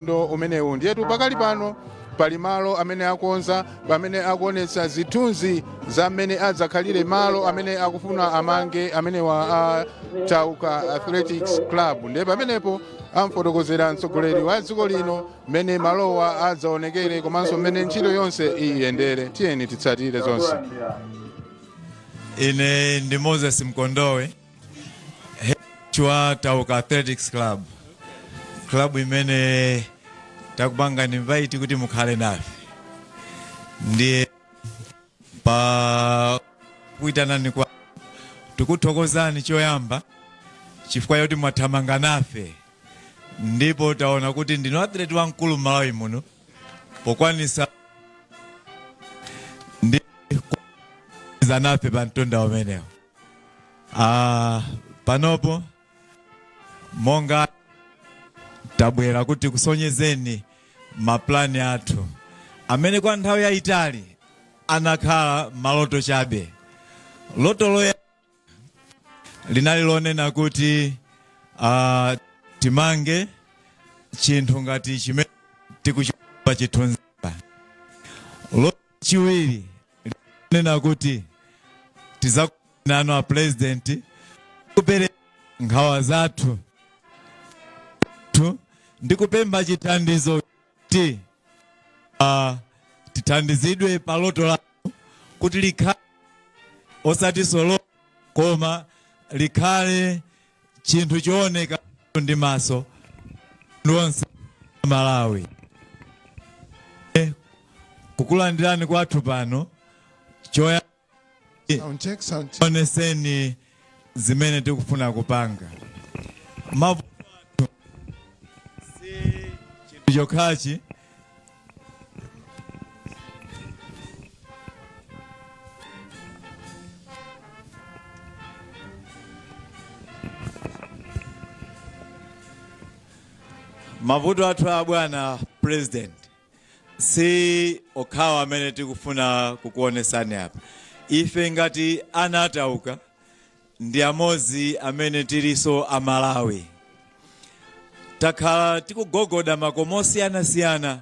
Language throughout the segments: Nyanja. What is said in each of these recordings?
Ndo umenewu ndiyetu pakali pano pali malo amene akonza pamene akuonetsa zithunzi za mmene adzakhalire malo amene akufuna amange amenewa a Tauka Athletics Club. Ndiye pamenepo amfotokozera mtsogoleri wa dziko lino mmene malowa adzaonekere komanso mmene ntchito yonse iyendere. Tiyeni titsatire zonse. Ine ndi Moses Mkondowe, head wa Tauka Athletics Club, club imene takupanga invite kuti mukhale nafe. Ndiye pa kuitanani kwa tikuthokozani choyamba chifukwa choti mwathamanga nafe, ndipo taona kuti ndinu athlete wamkulu m'Malawi muno pokwanisa ndi kuza nafe pa mtunda umenewo. Panopo monga tabwera kuti kusonyezeni maplani athu amene kwa nthawi yayitali anakhala maloto chabe. Loto loya linali lonena kuti timange chinthu ngati chimene tikuchipa chithunzi. Loto chiwiri linena kuti tizakunano a president kupereka nkhawa zathu ndi kupempha chithandizo kuti tithandizidwe pa loto lathu kuti likhale osati solo koma likhale chinthu chooneka ndi maso onse Malawi. Kukulandirani kwathu pano choya Sound check, sound check. Oneseni zimene tikufuna kupanga. Mavuto athu si chinthu chokhachi. Mavuto athu a bwana president si okhawa amene tikufuna kukuonesani apa. Ife ngati ana atauka ndi amodzi amene tiliso Amalawi, takhala tikugogoda makomo osiyanasiyana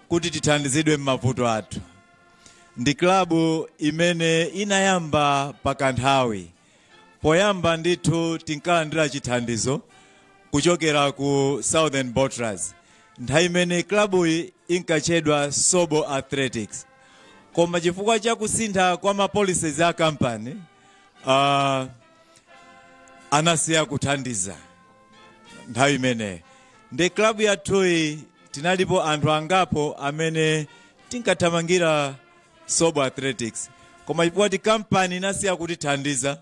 kuti tithandizidwe m'mavuto athu. Ndi klabu imene inayamba pakanthawi. Poyamba ndithu tinkalandira chithandizo kuchokera ku Southern Bottlers, nthawi imene klabuyi inkatchedwa Sobo Athletics, koma chifukwa cha kusintha kwa ma policies a kampani anasiya kuthandiza nthawi imeneyo. Ndi klabu yathuyi tinalipo anthu angapo amene tinkathamangira Sobo Athletics, koma chifukwa kuti kampani inasiya kutithandiza,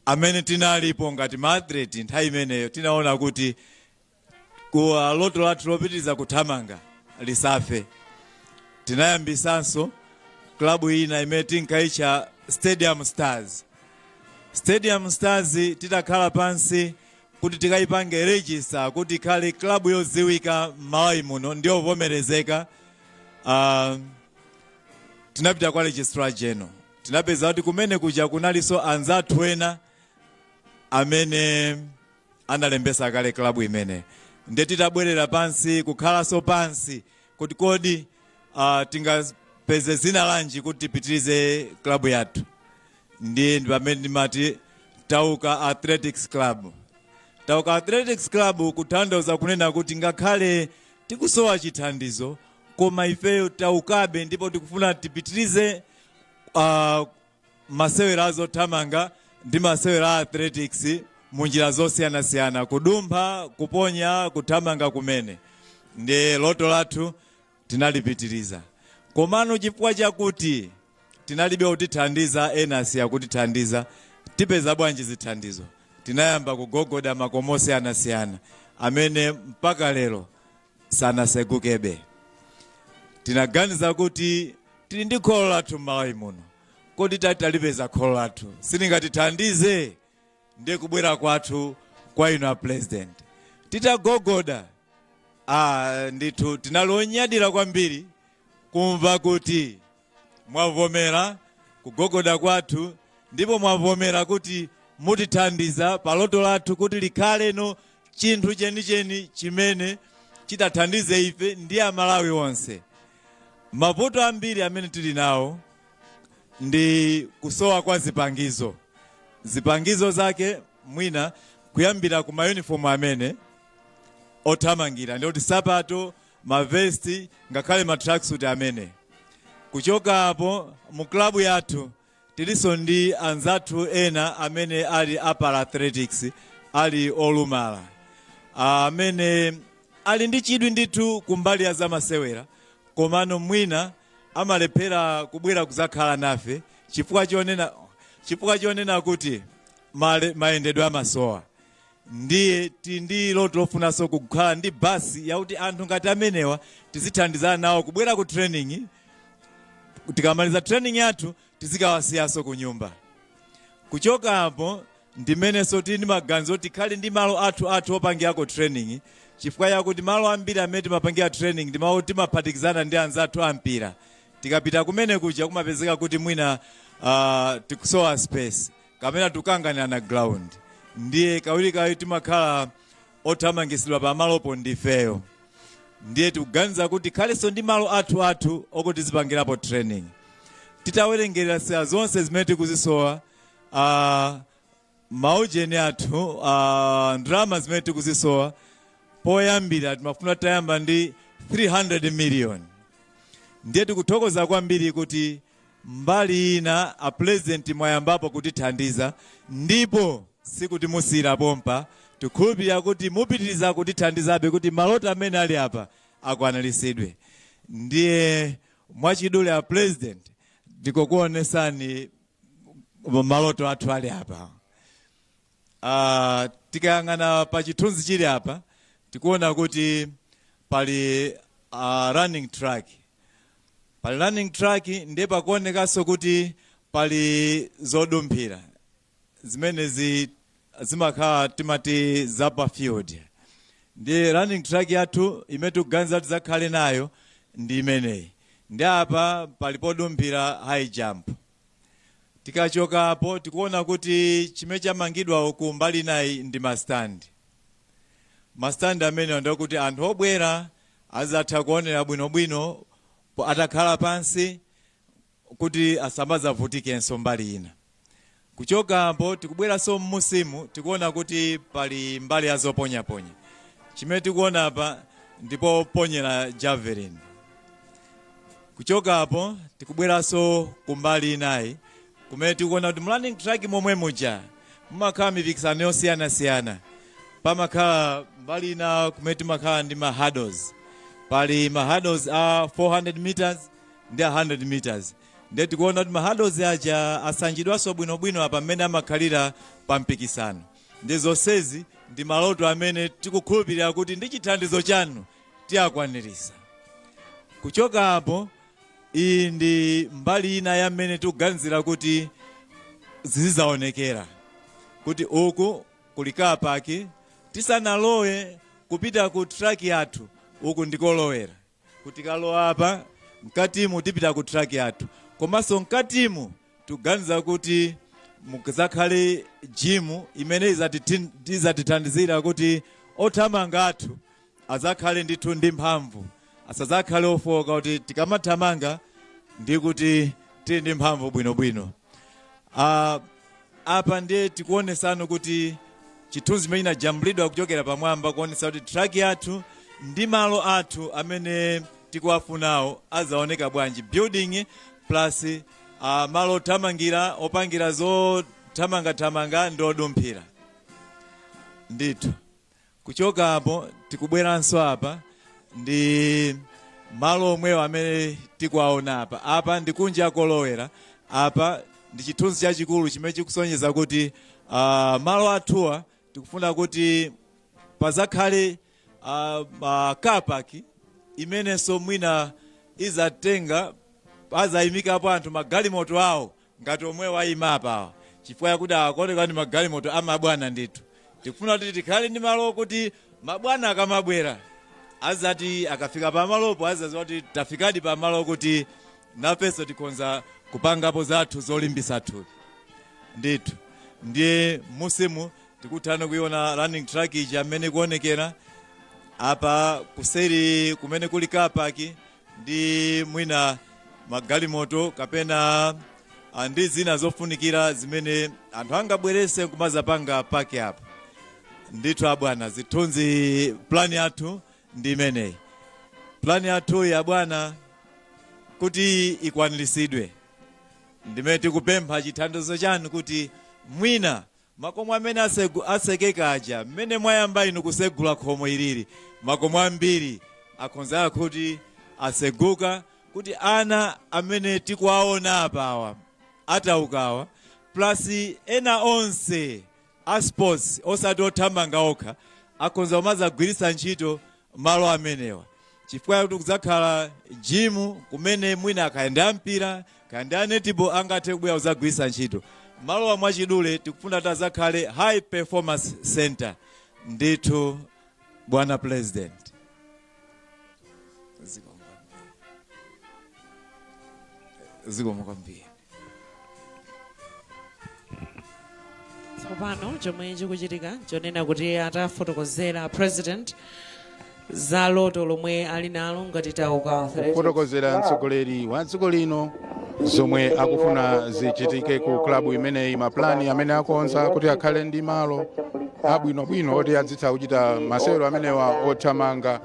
amene tinalipo ngati maathlete nthawi imeneyo tinaona kuti kuwa loto lathu lopitiriza kuthamanga lisafe, tinayambisanso klabu ina imene tinkayitcha Stadium Stars. Stadium Stars titakhala pansi kuti tikayipange register kuti ikhale klabu yodziwika m'Malawi muno ndiyovomerezeka, tinapita kwa registrar general. Tinapeza kuti kumene kuja kunalinso anzathu ena amene analembesa kale klabu imene. Ndiye titabwerera pansi kukhalanso pansi kuti kodi tingapeze zina lanji kuti tipitirize klabu yathu, ndiye ndi pamene ndimati Tauka Athletics Club. Tauka Athletics Club kutanthauza kunena kuti ngakhale tikusowa chithandizo, koma ifeyo taukabe ndipo tikufuna tipitirize masewera azothamanga ndi masewera a athletics mu njira zosiyanasiyana, kudumpha, kuponya, kuthamanga kumene. Ndi loto lathu tinalipitiriza, komano chifukwa chakuti tinalibe kutithandiza, ena asiya kutithandiza, tipeza bwanji zithandizo? Tinayamba kugogoda makomo osiyanasiyana amene mpaka lero sanasegukebe. Tinaganiza kuti tili ndi kholo lathu m'Malawi muno, kodi tati talipeza kholo lathu silingatithandize? Ndiye kubwera kwathu kwa inu a president, titagogoda, ndithu tinali onyadira kwambiri kumva kuti mwavomera kugogoda kwathu ndipo mwavomera kuti mutithandiza pa loto lathu kuti likhaleno chinthu chenicheni chimene Chitathandize ife ndi Amalawi onse. Mavuto ambiri amene tili nawo ndi kusowa kwa zipangizo. Zipangizo zake mwina kuyambira ku mayunifomu amene othamangira, ndikuti sapato, mavesti, ngakhale ma tracksuit amene. Kuchoka apo, mu klabu yathu tilinso ndi anzathu ena amene ali a para-athletics, ali olumala, amene ali ndi chidwi ndithu kumbali ya zamasewera, komano mwina amalephera kubwera kuzakhala nafe chifukwa chonena kuti mayendedwe amasowa. Ndiye tindi loto lofunanso kukhala ndi basi yakuti anthu ngati amenewa tizithandizana nawo kubwera ku training. Tikamaliza training yathu, tizikawasiyanso ku nyumba. Kuchoka apo, ndimenenso tili ndi maganizo tikhale ndi malo athu athu opangirako training, chifukwa yakuti malo ambiri amene timapangira training ndi malo timaphatikizana ndi anzathu ampira. Tikapita kumene kuja, kumapezeka kuti mwina tikusowa space kapena tukanganirana ground, ndiye kawirikawiri timakhala othamangisidwa pamalopo ndifeyo. Ndiye tikuganiza kuti tikhalenso ndi malo athu athu okuti tizipangirapo training. Titawerengera sera zonse zimene tikuzisowa, maujeni athu, ndalama zimene tikuzisowa, poyambira timafuna tayamba ndi 300 million. Ndiye tikuthokoza kwambiri kuti mbali ina a President mwayambapo kutithandiza, ndipo sikuti musiyira pompa. Tikhulupirira kuti mupitiriza kutithandizabe kuti maloto amene ali apa akwaniritsidwe. Ndiye mwachidule, a President, ndikokuonesani maloto athu ali apa. Tikayang'ana pa chithunzi chili apa, tikuona kuti pali running track. Pali running track, ndiye pakuonekanso kuti pali zodumphira zimenezi zimakhala timati zapa field. Ndi running track yathu imene tikuganiza kuti tizakhale nayo ndi imeneyi. Ndi apa pali podumphira high jump. Tikachokapo, tikuona kuti chimene chamangidwa uku mbali inayi ndi ma stand. Ma stand amene ndikuti anthu obwera azatha kuonera bwinobwino atakhala pansi, kuti asamazavutikenso mbali ina. Kuchokapo, tikubweranso mmusimu, tikuona kuti pali mbali ya zoponyaponya. Chimene tikuona apa ndipo ponyera javelin. Kuchokapo, tikubweranso kumbali inayi kumene tikuona kuti mu running track momwe muja mumakhala mipikisano yosiyanasiyana. Pamakhala mbali ina kumene timakhala ndi ma hurdles. Pali ma hurdles a 400 meters ndi a 100 meters. Ndiye tikuona kuti ma hurdles aja asanjidwanso bwinobwino apa mmene amakhalira pa mpikisano. Ndi zonsezi ndi maloto amene tikukhulupirira kuti ndi chithandizo chanu tiyakwanirisa. Kuchoka apo, iyi ndi mbali ina ya mmene tikuganizira kuti zizidzaonekera, kuti uku kuli car park tisanalowe kupita ku track yathu. Uku ndikolowera kuti kalowa apa mkatimu tipita ku track yathu. Komanso mkatimu tikuganiza kuti muzakhale gym imene izatithandizira kuti othamanga athu azakhale ndithu ndi mphamvu, asazakhale ofoka, kuti tikamathamanga ndi kuti tili ndi mphamvu bwinobwino. Apa ndiye tikuonesano kuti chithunzi chimene chinajambulidwa kuchokera pamwamba kuonesa kuti track yathu ndi malo athu amene tikuwafunawo azaoneka bwanji, building plus malo othamangira, opangira zothamangathamanga ndi odumphira ndithu. Kuchoka apo, tikubweranso apa, ndi malo omwewo amene tikuwaona apa. Apa ndi kunja kolowera. Apa ndi chithunzi chachikulu chimene chikusonyeza kuti malo athuwa tikufuna kuti pazakhale car park imenenso mwina izatenga, azayimikapo anthu magalimoto awo ngati omwe wayima apawa, chifukwa yakuti akuoneka ndi magalimoto amabwana ndithu. Tikufuna kuti tikhale ndi malo kuti mabwana akamabwera, azati akafika pamalopo azaziwa kuti tafikadi pamalo kuti nafenso tikonza kupangapo zathu zolimbisa thupi ndithu. Ndiye musimu tikuthana kuiona running track ija amene ikuonekera. Apa kuseri kumene kuli car park ndi mwina magalimoto kapena ndi zina zofunikira zimene anthu angabwerese kumazapanga park apa. Ndithu abwana, zithunzi, plan yathu ndi imeneyi. Plan yathu ya bwana kuti ikwaniritsidwe, ndimene tikupempha chithandizo chanu kuti mwina makomo amene asekeka aja, mmene mwayamba inu kusegula khomo ilili, makomo ambiri akhonzeka kuti aseguka, kuti ana amene tikuwaona apawa ataukawa, plus ena onse a sports, osati othamanga okha, akhonza kumazagwiritsa ntchito malo amenewa, chifukwa kuti kudzakhala gym kumene mwina akayenda mpira, kayenda a netball, angathe kubwera kuzagwiritsa ntchito malowa. Mwachidule, tikufuna kuti azakhale high performance center. Ndithu bwana President, zikomo kwambiri, zikomo kwambiri. Tsopano chomwe chikuchitika chonena kuti atafotokozera President za loto lomwe ali nalo ngati Tauka Athletics Kufotokozera mtsogoleri wa dziko lino zomwe akufuna zichitike ku klabu imeneyi, maplani amene akonza kuti akhale ndi malo abwinobwino oti adzitha kuchita masewero amenewa othamanga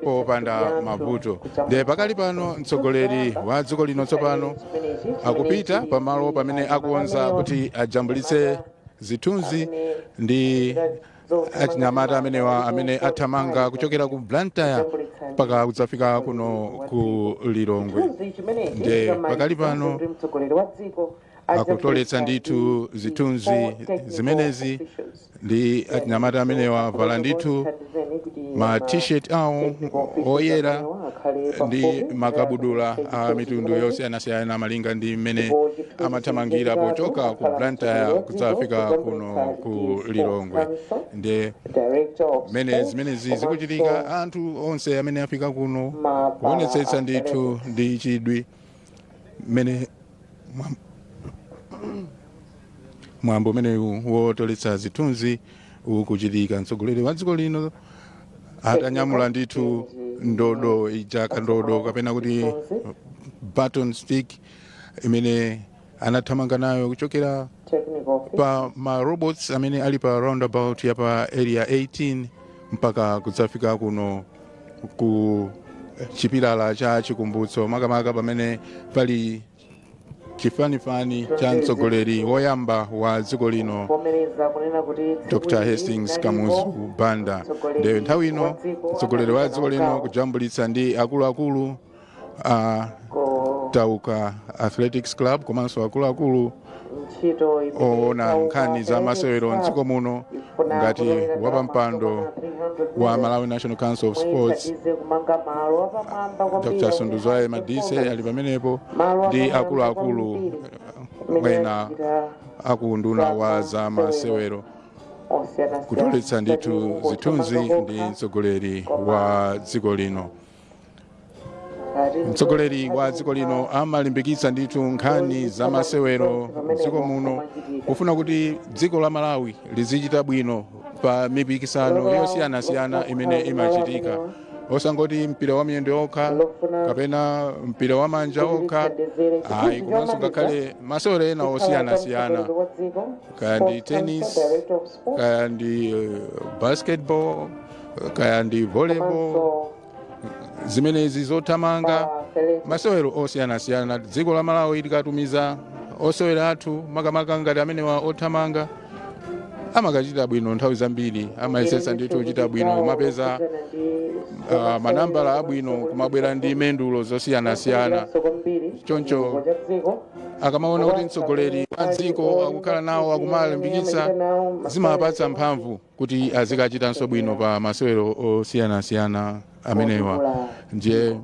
popanda mavuto. Ndiye pakali pano mtsogoleri wa dziko lino tsopano akupita pamalo pamene akonza kuti ajambulitse zithunzi ndi achinyamata amenewa amene athamanga kuchokera ku Blantyre mpaka kudzafika kuno ku Lilongwe. Ndiye pakali pano akutoletsa ndithu zithunzi zimenezi ndi achinyamata amenewa. Avala ndithu ma T-shirt awo oyera ndi makabudula a mitundu yosiyanasiyana, malinga ndi mmene amathamangira pochoka ku Blantyre kudzafika kuno ku Lilongwe. Ndiye mmene zimenezi zikuchitika, anthu onse amene afika kuno kuonetsetsa ndithu ndi chidwi mmene mwambo umenewu wotoletsa zithunzi ukuchitika. Mtsogoleri wa dziko lino atanyamula ndithu ndodo ija, kandodo kapena kuti baton stick, imene anathamanga nayo kuchokera pa ma robots amene ali pa roundabout ya pa Area 18 mpaka kudzafika kuno ku chipilala cha chikumbutso, makamaka pamene pali chifanifani cha mtsogoleri woyamba wa dziko lino, Dr Hastings Kamuzu Banda. Ndiye nthawi ino mtsogoleri wa dziko lino kujambulitsa ndi akuluakulu a Tauka Athletics Club komanso akuluakulu oona nkhani za masewero mdziko muno, ngati wapampando wa Malawi National Council of Sports, Dr Sunduzwayo Madise ali pamenepo, ndi akuluakulu ena akunduna wa za masewero, kutoletsa ndithu zithunzi ndi mtsogoleri wa dziko lino. Mtsogoleri wa dziko lino amalimbikitsa ndithu nkhani za masewero mdziko muno, kufuna kuti dziko la Malawi lizichita bwino pa mipikisano yosiyanasiyana imene imachitika, osangoti mpira wa miyendo okha kapena mpira wa manja okha ayi, komanso ngakhale masewero ena osiyanasiyana, kaya ndi tennis, kaya ndi basketball, kaya ndi volleyball, zimenezi zothamanga, masewero osiyanasiyana. Dziko la Malawi likatumiza osewera athu, makamaka ngati amenewa othamanga, amakachita bwino. Nthawi zambiri amayesetsa ndithu kuchita bwino, kumapeza manambala abwino, kumabwera ndi mendulo zosiyanasiyana. Choncho akamaona kuti mtsogoleri wa dziko akukhala nawo, akumalimbikitsa, zimapatsa mphamvu kuti azikachitanso bwino pa masewero osiyanasiyana amenewa. Ndiye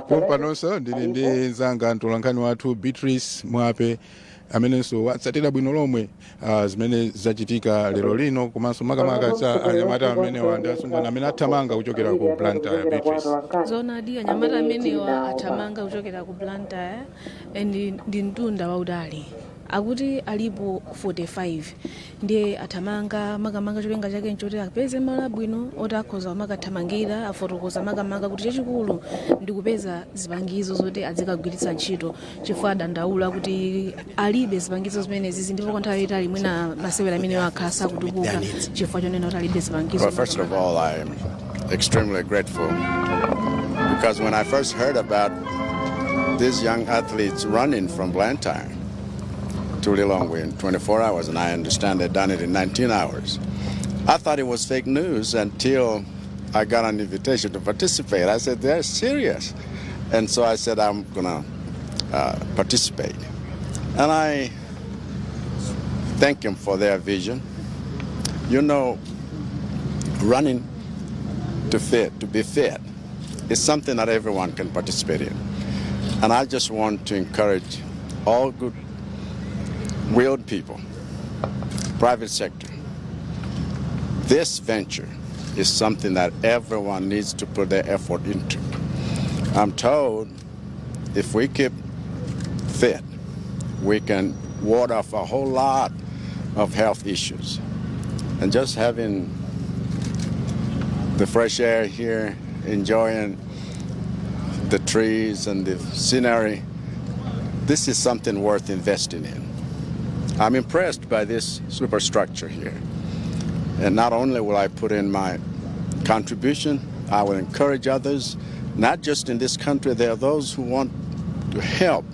pompanonso ndili ndi mzanga mtolankhani wathu Beatrice Mwape, amenenso watsatira bwino lomwe zimene zachitika lero lino, komanso makamaka za anyamata amenewa ndi asungwana amene athamanga kuchokera ku Blantyre. Beatrice. Zoonadi, anyamata amenewa athamanga kuchokera ku Blantyre and ndi mtunda wautali. Akuti alipo 45 ndiye athamanga, makamaka cholinga chake nchoti apeze malo abwino oti akhoza kumakathamangira. Afotokoza makamaka kuti chachikulu ndi kupeza zipangizo zoti azikagwiritsa ntchito, chifukwa adandaula kuti alibe zipangizo zimenezi, ndipo kwa nthawi yayitali mwina masewera amenewo akhala sakutukuka chifukwa chonena kuti alibe zipangizo. Well, first of all, I'm extremely grateful because when I first heard about these young athletes running from Blantyre to Lilongwe in 24 hours, and I understand they've done it in 19 hours, I thought it was fake news until I got an invitation to participate. I said, "They're serious." And so I said, "I'm going to participate." And I thank them for their vision. Running to be fit, is something that everyone can participate in. And I just want to encourage all good willed people, private sector. This venture is something that everyone needs to put their effort into. I'm told if we keep fit, we can ward off a whole lot of health issues. And just having the fresh air here, enjoying the trees and the scenery, this is something worth investing in. I'm impressed by this superstructure here. And not only will I put in my contribution, I will encourage others, not just in this country. There are those who want to help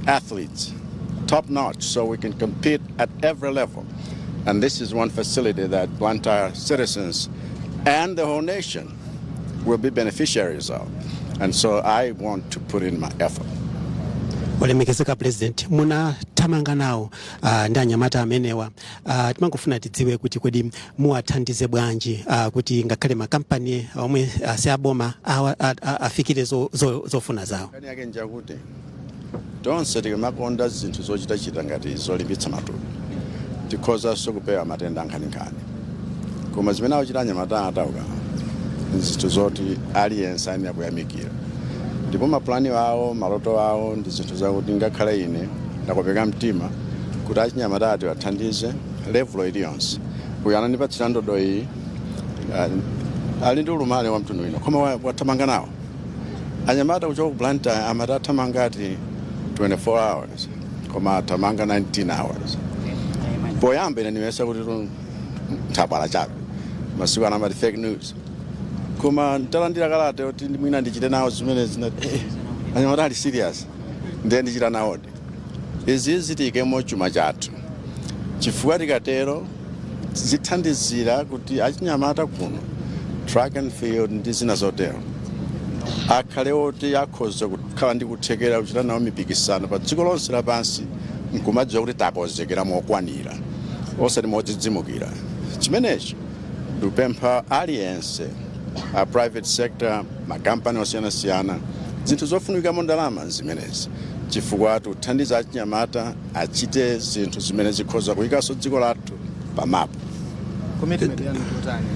athletes top notch so we can compete at every level. And this is one facility that Blantyre citizens and the whole nation will be beneficiaries of. And so I want to put in my effort. Olemekezeka President, munathamanga nawo ndi anyamata amenewa. Timangofuna tidziwe kuti kodi muwathandize bwanji kuti ngakhale makampani omwe si aboma afikire zofuna zawo? Nkhani yake njakuti tonse tikamakonda zinthu zochitachita ngati zolimbitsa matupi, tikhozanso kupewa matenda ankhaninkhani. Koma zimene akuchita anyamata a Tauka zinthu zoti aliyense ayenera kuyamikira, ndipo mapulani awo, maloto awo ndi zinthu zakuti ngakhale ine ndakopeka mtima kuti achinyamata ati athandize level iliyonse. Uyu anandipatsira ndodo iyi, ali ndi ulumali wa mtundu wina, koma wathamanga nawo anyamata kuchoka ku Blantyre. Amati athamanga ati 24 hours, koma athamanga 19 hours. Poyamba ine ndimesa kuti nthabwala chabe, masiku ano amati fake news, koma ntalandira kalata yoti mwina ndichite nawo zimene zinati anyamata ali serious, ndiye ndichita nawodi. Izi zitiyikemo chuma chathu, chifukwa tikatero zithandizira kuti achinyamata kuno, track and field ndi zina zotero, akhale oti akhoza kukhala ndi kuthekera kuchita nawo mipikisano pa dziko lonse lapansi, nkumadziwa kuti takonzekera mokwanira, osati modzidzimukira. Chimenechi ndikupempha aliyense, a private sector, makampani osiyanasiyana, zinthu zofunikamo ndalama zimenezi, chifukwa tikuthandiza achinyamata achite zinthu zimene zikhoza kuyikanso dziko lathu pamapu. Commitment yanu ndiyotani?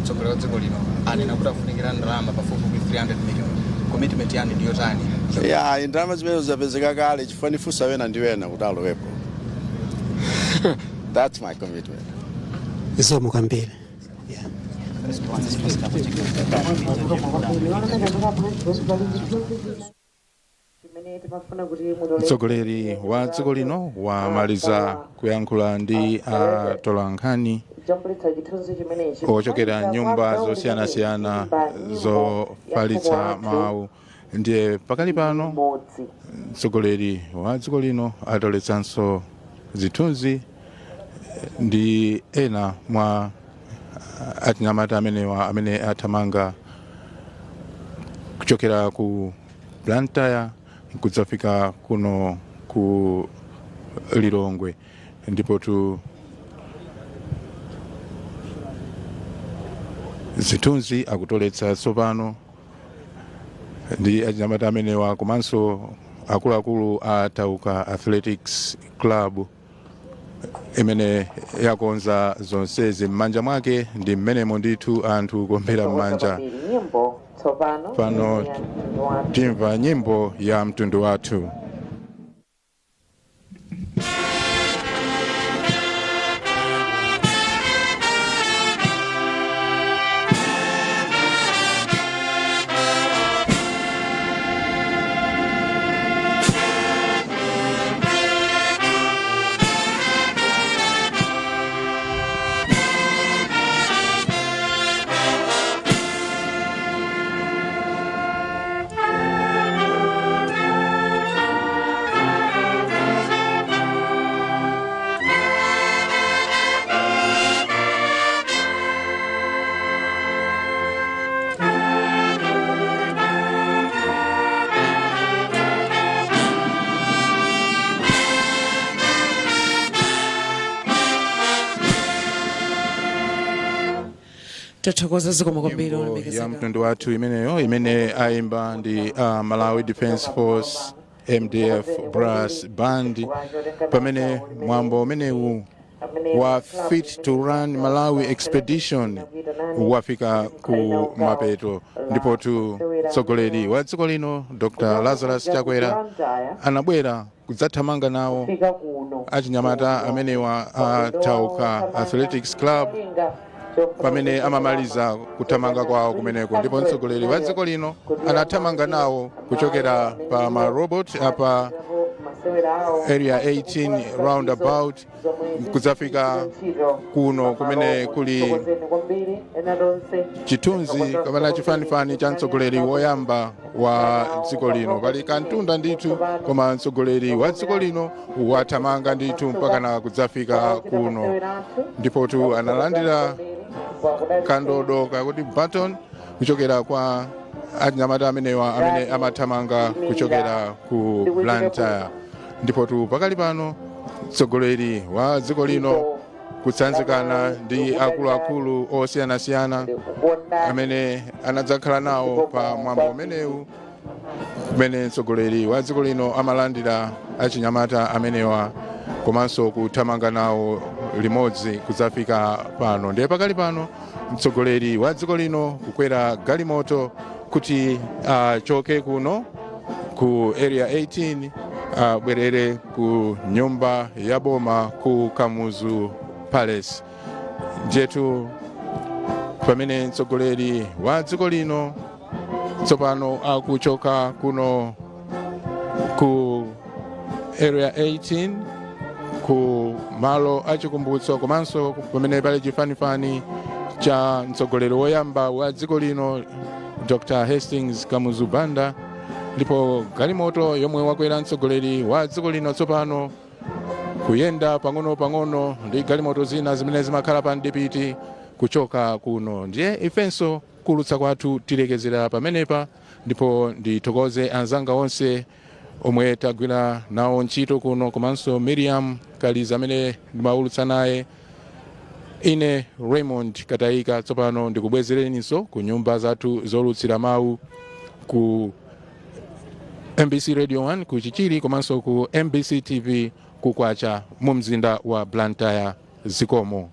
Mtsogoleri wa dziko lino anena kuti afunikira ndalama pafupifupi 300 million. Commitment yanu ndiyotani? Ya, ndalama zimene zapezeka kale, chifukwa ndifunsa wena ndi wena kuti alowepo. That's my commitment. Zikomo kwambiri, yeah. Mtsogoleri wa dziko lino wamaliza kuyankhula ndi atolankhani ochokera nyumba zosiyanasiyana zofalitsa mawu. Ndiye pakali pano mtsogoleri wa dziko lino atoletsanso zithunzi ndi ena mwa achinyamata amenewa amene athamanga kuchokera ku Blantyre kudzafika kuno ku Lilongwe. Ndipo tu zithunzi akutoletsa tsopano ndi achinyamata amenewa komanso akuluakulu a Tauka Athletics Club imene yakonza zonsezi. M'manja mwake ndi mmenemo ndithu, anthu kuombera m'manja. Pano timva nyimbo ya mtundu wathu. Tathokoza, zikomo kwambiri. Nyimbo ya Olemekezeka. Mtundu wathu imeneyo imene ayimba ndi Malawi Defence Force, MDF Brass Band, pamene mwambo umenewu wa Fit to Run Malawi Expedition wafika ku mapeto. Ndipotu mtsogoleri wa dziko lino, Dr Lazarus Chakwera, anabwera kudzathamanga nawo achinyamata amenewa a Tauka Athletics Club pamene amamaliza kuthamanga kwawo kumeneko. Ndipo mtsogoleri wa dziko lino anathamanga nawo kuchokera pa marobot apa Area 18 roundabout kudzafika kuno kumene kuli chithunzi kapena chifanifani cha mtsogoleri woyamba wa dziko lino. Pali kantunda ndithu, koma mtsogoleri wa dziko lino wathamanga ndithu mpakana kudzafika kuno. Ndipotu analandira kandodo kakuti baton kuchokera kwa anyamata amenewa amene amathamanga kuchokera ku Blantyre. Ndipotu pakali pano mtsogoleri wa dziko lino kutsanzikana ndi akuluakulu osiyanasiyana amene anadzakhala nawo pa mwambo umenewu, kumene mtsogoleri wa dziko lino amalandira achinyamata amenewa komanso kuthamanga nawo limodzi kudzafika pano. Ndiye pakali pano mtsogoleri wa dziko lino kukwera galimoto kuti achoke kuno ku Area 18, abwerere ku nyumba ya boma ku Kamuzu Palace. Njetu pamene mtsogoleri wa dziko lino tsopano akuchoka kuno ku Area 18, ku malo achikumbutso komanso pamene pali chifanifani cha mtsogoleri woyamba wa dziko lino, Dr Hastings Kamuzu Banda. Ndipo galimoto yomwe wakwera mtsogoleri wa dziko lino tsopano kuyenda pang'ono-pang'ono ndi galimoto zina zimene zimakhala pa mdipiti kuchoka kuno. Ndiye ifenso kulutsa kwathu tilekezera pamenepa, ndipo ndithokoze anzanga onse omwe tagwira nawo ntchito kuno, komanso Miriam Kaliza amene ndimaulutsa naye. Ine Raymond Katayika tsopano ndikubwezereninso ku nyumba zathu zolutsira mawu ku MBC Radio 1 ku Chichiri komanso ku MBC TV ku Kwacha mu mzinda wa Blantyre. Zikomo.